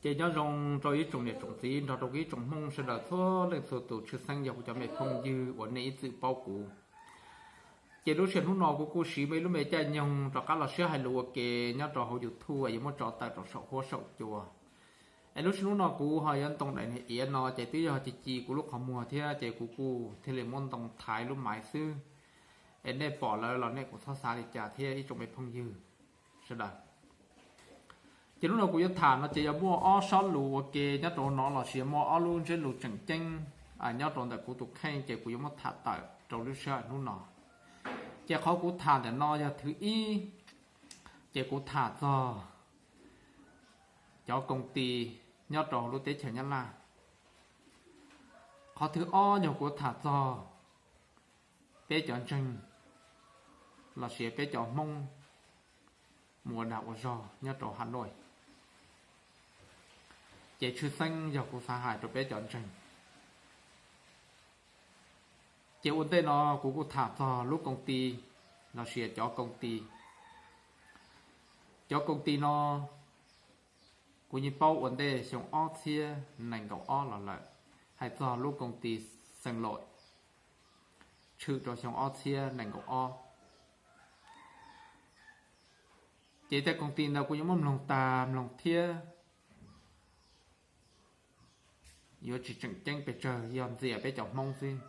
Ces nyob zoo rau ib tsoom niam tsoom txiv nrog rau ib tsoom Hmoob sawv daws txhua leej txhua tus, tshwj xeeb yog kuv cov me phooj ywg uas nej ib txwm paub kuv. Ces lub sij hawm hnub no kuv kuj siv muaj ib lub me caij nyoog rov qab los sib hais lus ua ke nyob rau hauv YouTube es yuav muab tso tawm rau saum huab saum cua. Es lub sij hawm hnub no kuv ho yuav ntoo daim niag iav no ces twb yog ci ci kuv lub qhov muag thiab ces kuv kuj thiaj li muab ntoo thaiv lub maiv xwb. Es nej pom lawm los nej kuj txhob xav li cas thiab ib tsoom me phooj ywg sawv daws. Ces hnub no kuv yuav tham no ces yog muaj ob sob lus ua ke nyob rau no los sis yog muaj ob lub ntsiab lus tseem ceeb nyob rau ntawm kuv tus kheej ces kuv yuav muab tham tawm rau lub sij hawm hnub no. Ces qhov kuv tham ntawm no yog thib ib, ces kuv tham txog cov koom ti nyob rau lub teb chaws Nyab Laj. Qhov thib ob yog kuv tham txog peb cov ntseeg los sis peb cov Hmoob mus ua dag ua zog nyob rau Hav Nuaj. Ces tshwj xeeb yog kuv xav hais rau peb cov ntseeg. Ces ua ntej no kuv kuj tham txog lub koom ti los sis cov koom ti. Cov koom ti no kuv yeej paub ua ntej xyoo ob txhiab nees nkaum ob los lawm, hais txog lub koom ti Xeem Laum tshwm rau xyoo ob txhiab nees nkaum ob. Ces tej koom ti ntawd kuv yuav muab mloog tag mloog thiab yuav tsis tseem ceeb pes tsawg, yog ntxias peb cov Hmoob xwb.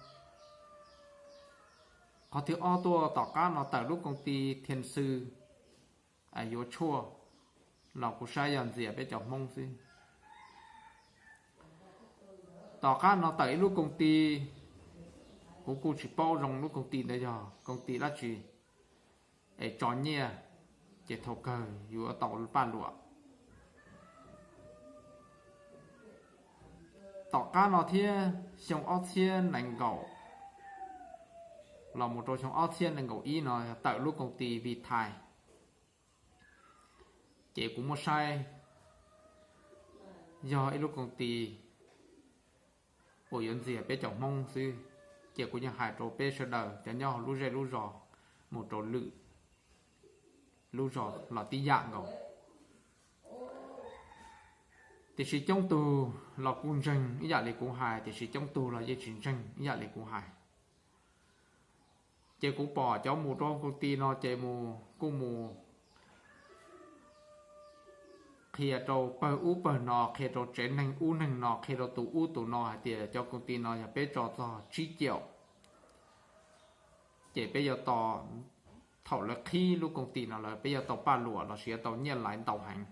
Qhov thib ob tuaj tom qab no tawm lub koom ti Thian Xw yuav tshuaj los kuv saib yog ntxias peb cov Hmoob xwb. Tom qab no tawm ib lub koom ti, kuv kuj tsis paub zoo lub koom ti ntawd yog koom ti dab tsi, es tso nyiaj ces thaum kawg yuav tau paj luam. Tom qab no thiab xyoo ob txhiab nees nkaum los mus rau xyoo ob txhiab nees nkaum ib no tawm lub koom ti Vithai. Ces kuv muab saib yog ib lub koom ti uas yuav ntxias peb cov Hmoob xwb. Ces kuv yeej hais rau peb sawv daws cov nyob hauv lub zej lub zos mus rau lwm lub zos los tib yam nkaus. Tiam sis coob tug los kuj ntseeg ib yam li kuv hais, tiam sis coob tug los yeej tsis ntseeg ib yam li kuv hais. Ces kuv pom cov mus rau koom ti no ces mus kuj mus qhia rau pawg ub pawg no, qhia rau tsev neeg ub neeg no, qhia rau tus ub tus no hais tias cov koom ti no yog peb tso txog tsib caum, ces peb yuav tau, thaum lawv qhib lub koom ti no lawm peb yuav tau paj luam los sis yuav tau nyiaj laiv ntau heev.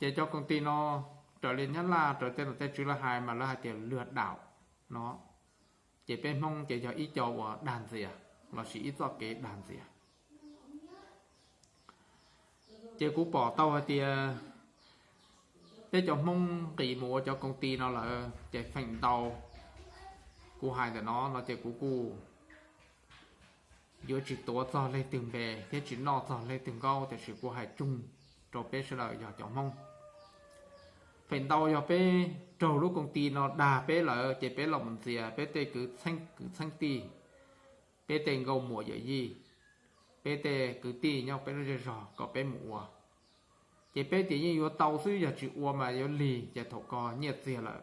Ces cov koom ti no raws li Nyab Laj raws tej nom tej tswv lawv hais mas lawv hais tias lwm daum no, ces peb Hmoob ces yog ib co uas dag ntxias los sis ib txoj kev dag ntxias. Ces kuv pom tau hais tias peb cov Hmoob nqis mus ua cov koom ti no lawm ces feem ntau, kuv hais ntawm no no ces kuv kuj yuav tsis tuav txog leej twg npe thiab tsis noj txog leej twg nkaub, tiam sis kuv hais tsoog rau peb sawv daws yog cov Hmoob. Feem ntau yog peb raug lub koom ti no dag peb lawm ces peb los mus ntxias peb tej kwv txheej kwv txheej tij, peb tej nkauj muam yawm yij, peb tej kwv tij nyob peb lub zej zog kom peb mus ua. Ces peb tias yeej yuav tau xwb, yog tsis ua mas yuav lig, ces thaum ko nyiaj txiag lawm,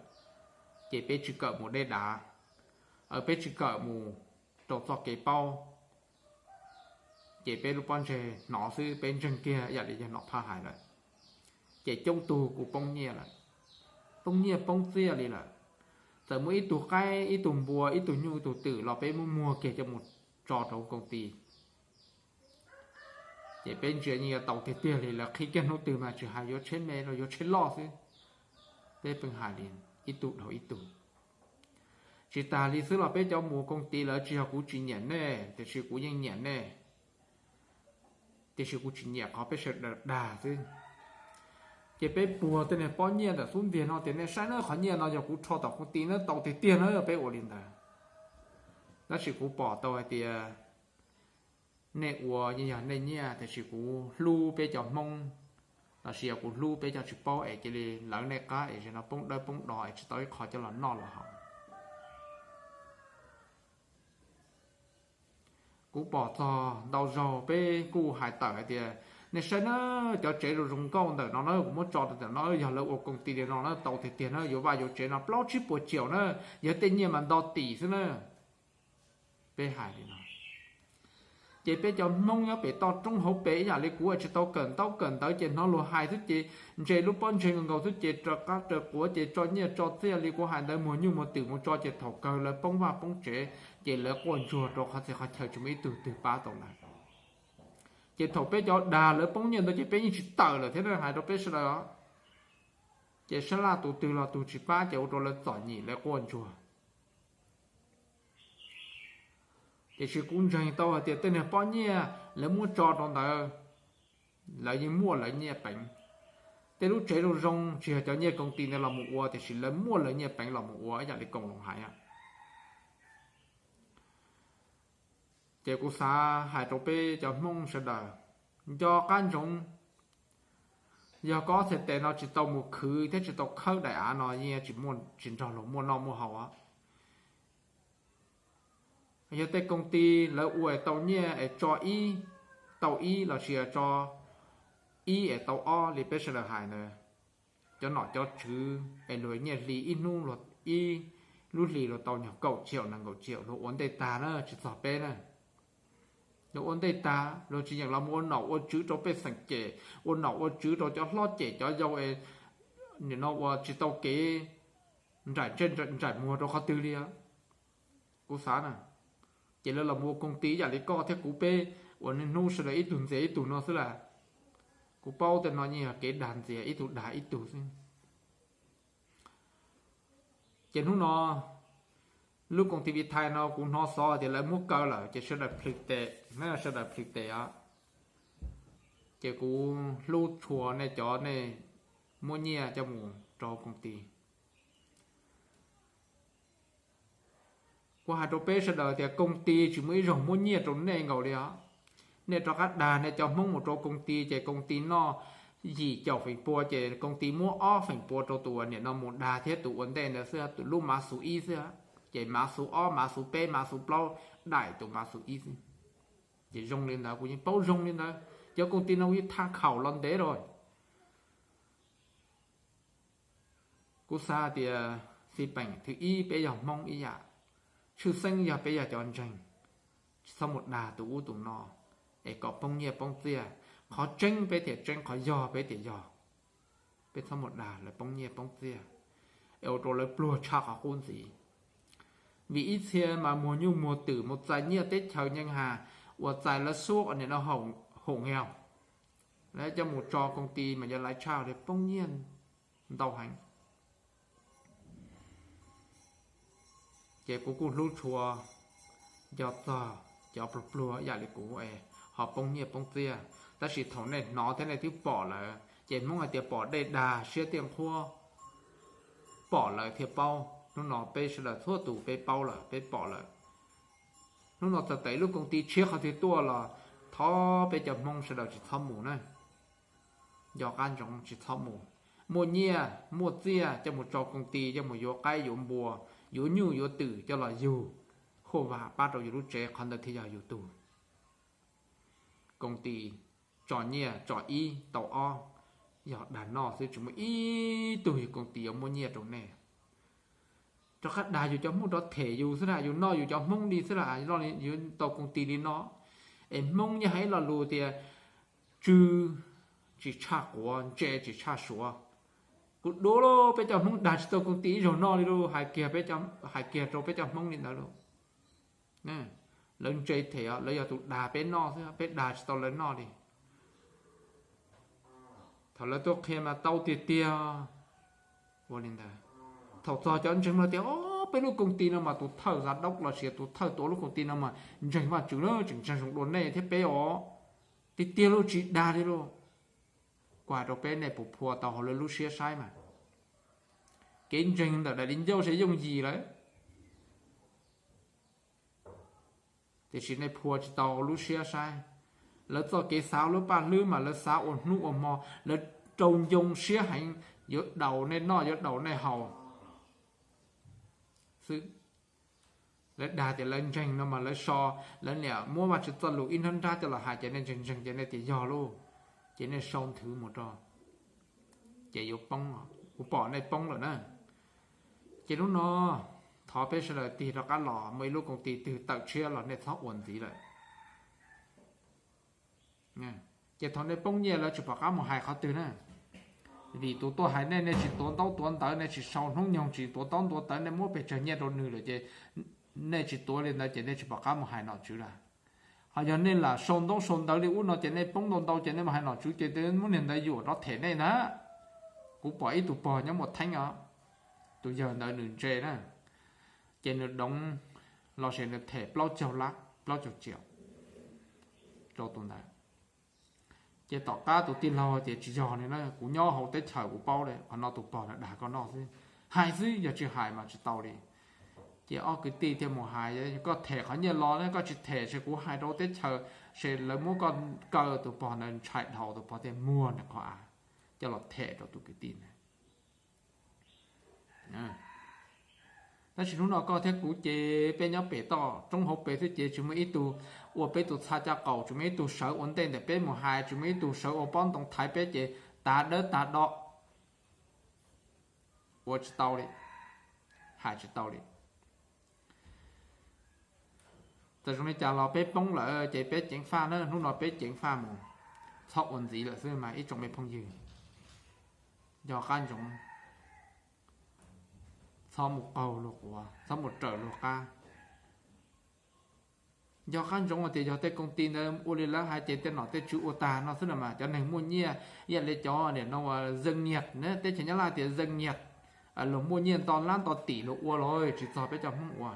ces peb tsis kawm mus dej dav, peb tsis kawm mus rau txoj kev paub, ces peb lub pob ntseg hnov xwb, peb ntseeg kiag ib yam li yawg Nom Phaj hais lawm. Ces coob tug kuj poob nyiaj lawm, poob nyiaj poob txiaj li lawm. Txawm muaj ib tug qaib ib tug npua ib tug nyuj ib tug twm los peb muab muag kiag coj mus tso rau koom ti. Ces peb ntsia yeej yuav tau tiag tiag li, lawv qhib kiag hnub twg mas tsis hais yuav tsheb me los yuav tsheb loj xwb, peb pheej hais li ib tug dhau ib tug. Tsis tas li xwb los peb cov mus koom ti lawv tsis yog kuv tsis nyiam nej, tiam sis kuv yeej nyiam nej, tiam sis kuv tsis nyiam qhov peb sawv daws dag xwb. Ces peb puag tej niag pob nyiaj ntawm xub ntiag no tias nej saib na, qhov nyiaj no yog kuv rho tom koom ti na, tau tiag tiag na, peb ua li ntawd. Tab sis kuv pom tau hais tias nej ua yeej yog nej nyiaj, tiam sis kuv hlub peb cov Hmoob, los sis yog kuv hlub peb cov tsis paub es cia li lawv nej qab es zaum no poob dawb poob do es tsis tau ib qho coj los noj los haus. Kuv pom txog ntau zaug peb kuj hais tawm hais tias Nej saib na, cov tsev zoo zoo nkauj ntawm no na, kuv muab tso rau ntawm no, yog lawv ua koom ti li no na, tau tiag tiag na, yuav vaj yuav tsev no plaub tsib puas caum na, yog tej nyiaj mas nto tim xwb na. Peb hais li no, ces peb cov Hmoob nyob pem toj roob hauv pes ib yam li kuv tsis tau kawm ntaub kawm ntawv ces hnov luag hais xwb ces ntse lub pob ntseg nkaus nkaus xwb ces raws qab raws quav ces tso nyiaj tso txiaj li kuv hais ntawd, muag nyuj muag twm mus tso ces thaum kawg lawv poob vaj poob tsev, ces lawv quaj ntsuag rau qhov txhia qhov chaw tsis muaj ib tug twg pab tau lawv. Ces thaum peb cov dag lawv poob nyiaj ntawd ces peb yeej tsis tawm lawm thiab na, hais rau peb sawv daws os. Ces sab laj tus twg los tus tsis pab ces ua rau lawv txom nyem lawv quaj ntsuag. Tiam sis kuv ntseeg tau hais tias tej niag pob nyiaj lawv muab tso rau ntawd, lawv yeej muaj lawv nyiaj peev. Tej lub tsev zoo zoo tsis yog cov nyiaj koom ti ntawd los mus ua, tiam sis lawv muaj lawv nyiaj peev los mus ua ib yam li koom loo hais. Ces kuv xav hais rau peb cov Hmoob sawv daws, nco qab ntsoov, yog koj ob txhais tes no tsis tau mus khwv thiab tsis tau khawb daim av no yeej tsis muaj, tsis nrog luag muaj noj muaj haus. Yog tej koom ti lawv ua es tau nyiaj es tso ib, tau ib los sis tso ib es tau ob li peb sawv daws hais ntawd, cov nom cov tswv es luag nyiaj hli ib hnub luag, ib lub hlis luag tau nyuag kaum tsiaum nees nkaum tsiaum luag ua ntej tag na, tsis txog peb na. Luag ua ntej tag luag tsis yeem los mus ua nom ua tswv rau pej xeem cem, ua nom ua tswv rau cov hlob cem cov yau es nim no ua tsis tau kev nraim ntsej nraim muag rau qhov twg li. Kuv xav na, ces lawv los mus ua koom ti yam li koj thiab kuv peb uas niaj hnub sawv daws ib tug ntxias ib tug no xwb las. Kuv paub tej no yeej yog kev dag ntxias ib tug dag ib tug xwb. Ces hnub no lub koom ti Vitae no kuv hnov xov tias lawv muab kaw lawm ces sawv daws plhws tes, sawv daws plhws tes os. Ces kuv hlub tshua nej cov nej muab nyiaj coj mus rau koom ti. Kuv hais rau peb sawv daws tias koom ti tsis muaj ib zaug muab nyiaj rau nej nkaus li os. Nej rov qab dag nej cov Hmoob mus rau koom ti ces koom ti noj yim caum feem pua ces koom ti muab ob feem pua rau tus uas nim no mus dag thiab tus ua ntej ntawd xwb, tus lub mav xu ib xwb. Ces mav xu ob, mav xu peb, mav xu plaub daim tus mav xu ib xwb. Ces zoo li ntawd kuv yeej paub zoo li ntawd, cov koom ti no kuv yeej tham khaum los ntev lawm. Kuv xav tias xij peem thib ib peb yog Hmoob ib yam, tshwj xeeb yog peb yog cov ntseeg, tsis txhob mus dag tus ub tus no es kom poob nyiaj poob txiaj. Qhov tseeb peb tias tseeb, qhov yog peb tias yog. Peb txhob mus dag lawv poob nyiaj poob txiaj es ua rau lawv pluag tshaj qhov qub ntxiv. Vim ib txhia mas muag nyuj muag twm mus txais nyiaj teb chaws nyeej has uas txais lawv suab nim no hoom ngeos, lawv coj mus tso koom ti mas yuav laiv tshaj li poob nyiaj ntau heev. Ces kuv kuj hlub tshua nco txog cov pluag pluag yam li kuv es ho poob nyiaj poob txiaj, tab sis thaum nej hnov thiab nej twb pom lawm ces Hmoob hais tias pom dej dag siab tiaj nqhuab, pom lawm thiaj paub. Hnub no peb sawv daws txhua tus peb paub lawm, peb pom lawm. Hnub no txawm tawm ib lub koom ti tshiab qhov twg tuaj los thov peb cov Hmoob sawv daws tsis txhob mus na. Nco qab ntsoov tsis txhob mus. Muaj nyiaj muaj txiaj coj mus tso koom ti, coj mus yuav qaib yuav npua, yuav nyuj yuav twm coj los yug, huaj vam pab rau yus lub tsev, qhov ntawd thiaj yog yus tug. Koom ti tso nyiaj tso ib tau ob, yog dag noj xwb, tsis muaj ib tug yus koom ti yuav muaj nyiaj rau nej. Rov qab dag yus cov Hmoob rov them yus xwb las, yus noj yus cov Hmoob li xwb las, yus tau koom ti li no. Es Hmoob yeej hais ib lo lus tias tsw tsis tshaj quav, ntse tsis tshaj suav. Kuv duav lauj, peb cov Hmoob dag tsis tau koom ti ib zaug noj li lauj, hais kiag rau peb cov Hmoob li ntawd lauj. Lawv ntse them os, lawv yog tus dag peb noj xwb, peb dag tsis tau lawv noj li. Thaum lawv tuaj qhia mas tau tiag tiag. Ua li ntawd, thaum txog cov ntseeg mas tias, o, peb lub koom ti no mas tus thawj xav daub los sis tus thawj tua lub koom ti no mas ntseeg Vajtswv na, tseem ntseeg zoo dua nej thiab peb os. Tiag tiag lauj, tsis dag li lauj. Kuv hais rau peb, nej puas phua tau hauv lawv lub siab saib mas. Kev ntseeg ntawm daim di ncauj sav yooj yim lawm, tiam sis nej phua tsis tau hauv lub siab saib. Lawv txoj kev xav lub paj hlwb mas lawv xav ua hnub ua hmo, lawv rau ncoo siab heev, yuav daus nej noj yuav daus nej haus xwb. Lawv dag tias lawv ntseeg no mas lawv so, lawv niam muab Vajtswv txoj lus ib nrab nrab coj los hais ces nej ntseeg ntseeg ces nej tias yog lauj. Ces nej sau nthwv mus rau, ces yuav poob, kuv pom nej poob lawm na. Ces hnub no thov peb sawv daws tig rov qab los, muaj ib lub koom tij twg tawm tshiab los nej txhob ua ntxiv lawm. Ces thaum nej poob nyiaj lawv tsis pom qab mus hais qhov twg na, vim tus tuaj hais nej, nej tsis tuav ntaub tuav ntawv, nej tsis sau hnub nyoog, tsis tuav ntaub tuav ntawv, nej muab pes tsawg nyiaj rau nws lawm ces nej tsis tuav li ntawd ces nej tsis pom qab mus hais nom tswv lawm. Ho yog nej lam sau ntaub sau ntawv li ub no ces nej poob ntau ntau ces nej mus hais nom tswv ces muab niag ntawd yuam rov them nej ntag. Kuv pom ib tug pog nyob Muas Theeb os, tus yawg ntawd nws ntse na, ces nws doov los sis nws them plaub caug lab, plaub caug tsiaum rau tus ntawd. Ces tom qab tus tij laug tias tsis yog li na, kuv nyob hauv teb chaws kuv paub li, qhov no tus pog na dag koj noj xwb, hais xwb yog tsis hais mas tsis tau li. Ces ob kwv tij thiaj mus hais, koj them qhov nyiaj los ne, koj tsis them ces kuv hais rau teb chaws ces lawv muab koj kaw. Tus pog ntawd ntshai dhau, tus pog thiaj muag nws qhov av coj los them rau tus kwv tij ntawd. Tab sis hnub no koj thiab kuv ces peb nyob pem toj roob hauv pes xwb ces tsis muaj ib tug ua peb tus txha caj qaum, tsis muaj ib tug sawv ua ntej ntawm peb mus hais, tsis muaj ib tug sawv ua pob ntoo thaiv peb ces tag dawb tag do, ua tsis tau li, hais tsis tau li. Txawm zoo li cas los peb poob lawm ces peb ceev faj na, hnub no peb ceev faj mus, txhob ua ntxiv lawm xwb mas ib tsoom me phooj ywg. Nco qab ntsoov, txhob mus qaug luag quav, txhob mus raws luag qab. Nco qab ntsoov tias yog tej koom tij ntawd ua li lawv hais ces tej nom tej tswv ua tag no xwb no mas cov neeg muaj nyiaj ib yam li cov niam no uas zeej nyiaj ne, teb chaws Nyab Laj tias zeej nyiaj, luag muaj nyiaj nto lab nto tim luag ua los tsis txog peb cov Hmoob ua.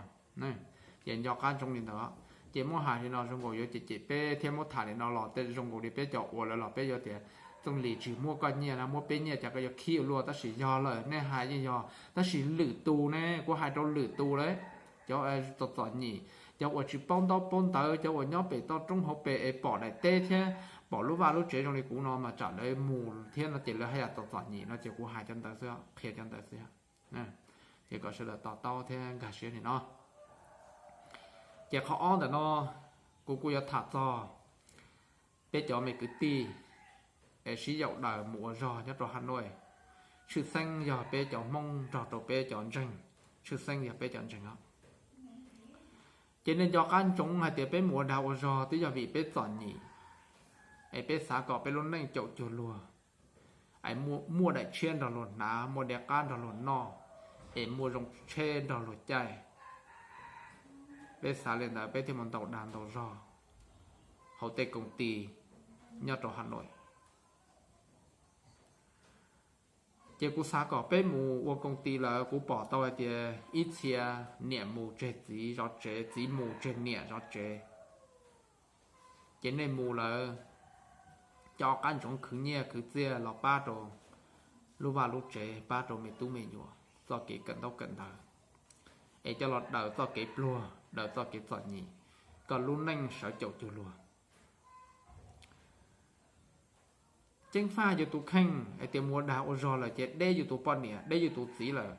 Ces nco qab ntsoov li ntawd, ces muab hais li no zoo nkaus yuav cem cem peb thiab muab tham li no los tej zoo nkaus li peb cov ua lawm los peb yuav tias Txooj Lis tsis muab koj nyiaj na, muab peb nyiaj cas koj yuav khib ua luaj, tab sis yog lawm nej hais yeej yog, tab sis lwm tus ne, kuv hais rau lwm tus lawm, cov txom txom nyem, cov uas tsis paub ntaub paub ntawv, cov uas nyob pem toj roob hauv pes es pom daim teb thiab pom lub vaj lub tsev zoo li kuv no mas tsam lawv mus thiab no ces lawv haj yam txom txom nyem no ces kuv hais cov ntawd xwb, qhia cov ntawd xwb. Ces kom sawv daws to taub thiab nkag siab li no. Ces qhov ob ntawm no kuv kuj yuav tham txog peb cov me kwv tij es sib yaum daws mus ua zog nyob rau Has Nuj. Tshwj xeeb yog peb cov Hmoob nrog rau peb cov ntseeg, tshwj xeeb yog peb cov ntseeg os. Ces nej nco qab ntsoov hais tias peb mus ua dag ua zog twb yog vim peb txom nyem, es peb xav kom peb lub neej caum cuag luag, es muaj daim tshiab nrog luag hnav, muaj dej qab nrog luag noj, es muaj zoo tsheb nrog luag caij. Peb xav li ntawd peb thiaj mus ntaus dag ntaus zog hauv tej koom tij nyob rau Has Nuj. Ces kuv xav kom peb mus ua koom tij lawm, kuv pom tau hais tias ib txhia niam mus tseg txiv zov tsev, txiv mus tseg niam zov tsev. Ces nej mus lawm, coj qab ntsoov khwv nyiaj khwv txiaj los pab rau lub vaj lub tsev, pab rau me tub me nyuam txoj kev kawm ntaub kawm ntawv, es coj los daws txoj kev pluag, daws txoj kev txom nyem, kom lub neej sawv caum cuag luag. Ceeb faj yus tus kheej hais tias mus ua dag ua zog lawm ces deb yus tus poj niam deb yus tus txiv lawm,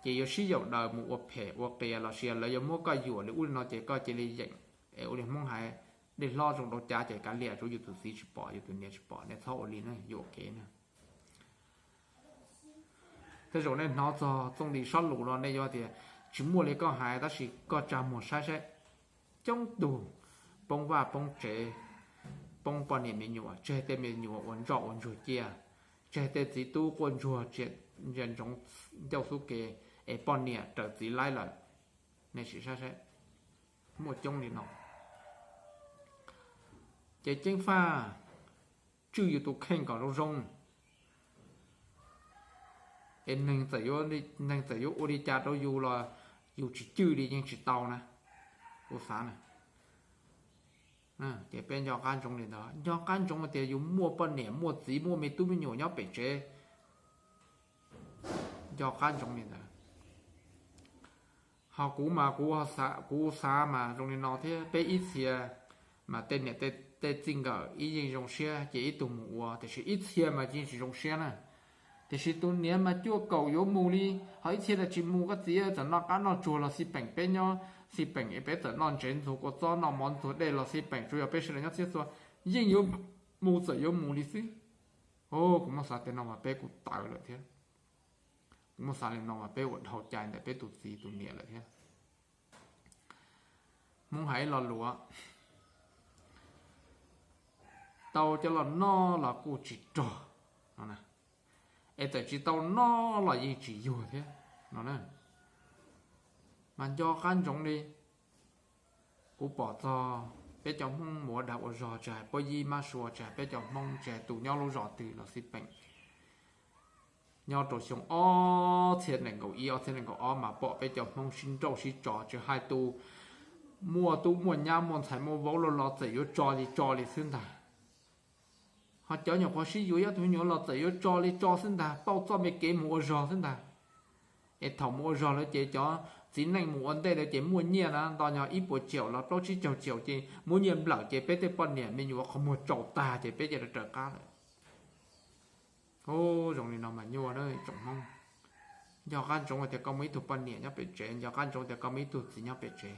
ces yuav sib yaum daws mus ua phem ua qias los sis lawv yuav muab koj yuam li ub li no ces koj cia li yeem. Es ua li Hmoob hais, dej hlob zoo dua cav ces kav liam, tsuav yus tus txiv tsis pom yus tus niam tsis pom, nej txhob ua li na, yuam kev na. Tej zaum nej hnov txog Txooj Lis sob lus no nej yuav tias tsis muaj li koj hais, tab sis koj tsa muag saib saib, coob tug poob vaj poob tsev, poob poj niam me nyuam, tseg tej me nyuam ua ntsoj ua ntsuag ciaj, tseg tej txiv tub quaj ntsuag ntsia ntsoov ncauj xub ke, es poj niam raws txiv laib lawm. Nej sim saib saib, muaj coob li no. Ces ceeb faj tswj yus tus kheej kom zoo zoo, es neeg txawm yuav ua li cas rau yus los yus tsis cwj li yeej tsis tau na, kuv xav na. Ces peb nco qab ntsoov li ntawd, nco qab ntsoov tias yus muaj poj niam muaj txiv muaj me tub me nyuam nyob pem tsev, nco qab ntsoov li ntawd. Ho kuv mas kuv xav mas zoo li no thiab, peb ib txhia mas tej niam tej txiv nkawm ib yeej zoo siab ces ib tug mus ua, tiam sis ib txhia mas yeej tsis zoo siab na. Tiam sis tus niam mas cuaj kaum yuav mus li, ho ib txhia tsis mus, koj txiv txawm noj qab noj tsuag los xij peem, peb nyob xij peem, peb txawm noj ntsev ntxuag kua txob noj mov ntxuag dej los xij peem, tsuas yog peb sawv daws nyob txhij txhua yeej yuav mus txawm yuav mus li xwb. O, kuv muab xav tias no mas peb kuj tawv lawm thiab. Kuv muab xav li no mas peb ua dhau cai ntawm peb tus txiv tus niam lawm thiab. Hmoob hais ib lo lus, tau cov los noj los kuj tsis rog no, es txawm tsis tau noj los yeej tsis yuag thiab no. Mas nco qab ntsoov li, kuv pom txog peb cov Hmoob mus ua dag ua zog, tsis hais pob yib mab sua, tsis hais peb cov Hmoob, tsis hais tus nyob lub zos twg los xij peem, nyob rau xyoo ob txhiab nees nkaum ib ob txhiab nees nkaum ob mas pom peb cov Hmoob sib nrauj sib tso, tsis hais tus muaj tub muaj nyab muaj ntxhais muaj vauv los los txawm yuav tso li tso li xwb ntag. Ho cov nyuam qhuav sib yuav ib ob tug me nyuam los txawm yuav tso li tso xwb ntag, pauj txoj me kev mus ua zog xwb ntag. Es thaum mus ua zog lawm ces cov txiv neej mus ua ntej lawm ces muaj nyiaj na, nto nyog ib puas caum los plaub tsib caug caum ces muab nyiaj nplawm ces peb tej poj niam me nyuam qhov muag tsaus tag ces peb cia li raws qab lawm. Zoo li no mas nyuaj na tsoom Hmoob. Nco qab ntsoov tias koj muaj ib tug poj niam nyob pem tsev, nco qab ntsoov tias koj muaj ib tug txiv nyob pem tsev.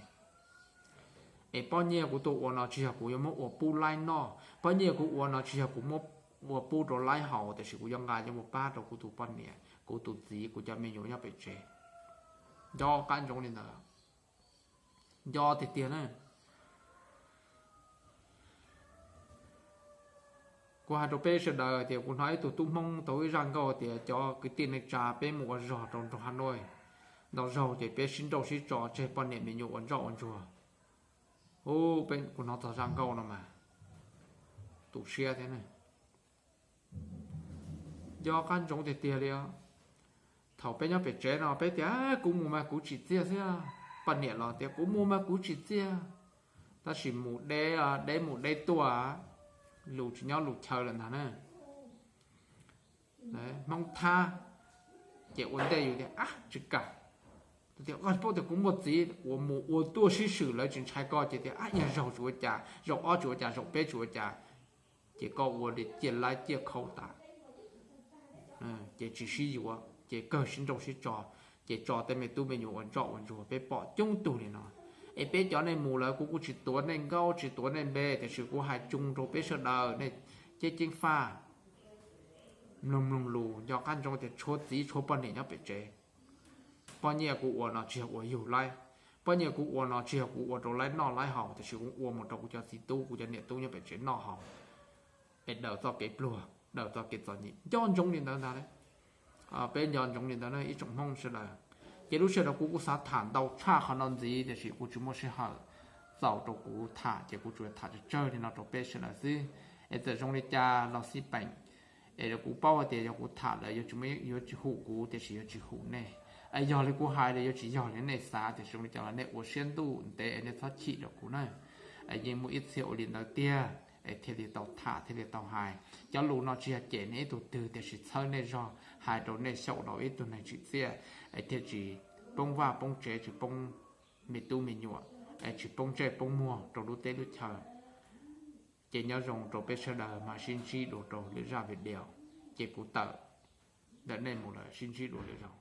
Es pob nyiaj kuv tuaj ua no tsis yog kuv yuav muab ua pub laib noj, pob nyiaj kuv ua no tsis yog kuv muab ua pub rau laib haus, tiam sis kuv yuav nqa yuav mus pab rau kuv tus poj niam, kuv tus txiv, kuv cov me nyuam nyob pem tsev. Nco qab ntsoov li ntawd, nco tiag tiag na. Kuv hais rau peb sawv daws tias kuv hnov ib tug tub Hmoob tau ib zaj nkauj tias cov kwv tij neej tsa peb mus ua zog rau nroog Hav Nuaj, ntau zaug ces peb sib nrauj sib tso tseg poj niam me nyuam ua ntsoj ua ntsuag. Kuv hnov txog zaj nkauj no mas tu siab thiab ne. Nco qab ntsoov tiag tiag li os. Thaum peb nyob pem tsev no peb tias kuv mus mas kuv tsim txiaj xwb, poj niam los tias kuv mus mas kuv tsim txiaj, tab sis mus deb, deb mus deb tuaj, lus tsis nyob lus chaw lawm ntag na. Hmoob thab ces ua ntej yus tias ab tsis kam, tias koj paub tias kuv muaj txiv, uas mus ua tuaj sib swm lawv tsis ntshai koj ces tias ab yog zaug tsis ua cas, zaug ob tsis ua cas, zaug peb tsis ua cas, ces koj ua li ciaj laib ciaj khaub tas, ces tsis sib yuav ces kawg sib nrauj sib tso, ces tso tej me tub me nyuam ua ntsoj ua ntsuag. Peb pom coob tug li no. Es peb cov nej mus lawm kuv kuj tsis tuav nej nkaub tsis tuav nej npe, tiam sis kuv hais tsoog rau peb sawv daws nej ceeb ceeb faj, mloog mloog lus, nco qab ntsoov tias tshuav txiv tshuav poj niam nyob pem tsev. Poj nyiaj kuv ua no tsis yog ua yug laib, poj nyiaj kuv ua no tsis yog kuv ua rau laib noj laib haus, tiam sis kuv ua mus rau kuv cov txiv tub kuv cov niam tub nyob pem tsev noj haus, es daws txoj kev pluag daws txoj kev txom nyem. Nco ntsoov li ntawd ntag. Peb nco ntsoov li ntawd na ib tsoom Hmoob sawv daws. Ces lub sij hawm no kuv kuj xav tham ntau tshaj qhov no ntxiv, tiam sis kuv tsis muaj sij hawm txaus rau kuv tham, ces kuv tsuas tham tsawg tsawg li no rau peb sawv daws xwb. Es txawm zoo li cas los xij peem, es kuv paub hais tias yog kuv tham lawm yuav tsis hum kuv, tiam sis yuav tsis hum nej. Es yog li kuv hais los yuav tsis yog li nej xav, tiam sis zoo li cas los nej ua siab ntuj ntev es nej txhob chim rau kuv na. Es yeej muaj ib txhia ua li ntawd tiag, es thiaj li tau tham thiaj li tau hais. Cov lus no tsis yog cem nej ib tug twg, tiam sis txhawb nej zog hais rau nej xyaum rau ib tug neeg tsim txiaj, es thiaj tsis poob vaj poob tsev, tsis poob me tub me nyuam, es tsis poob ntsej poob muag rau lub teb lub chaw. Ces nyob zoo rau peb sawv daws, mam sib ntsib dua rau lwm zaj video. Ces kuv tawm ntawm nej mus lawm, sib ntsib dua lwm zaus.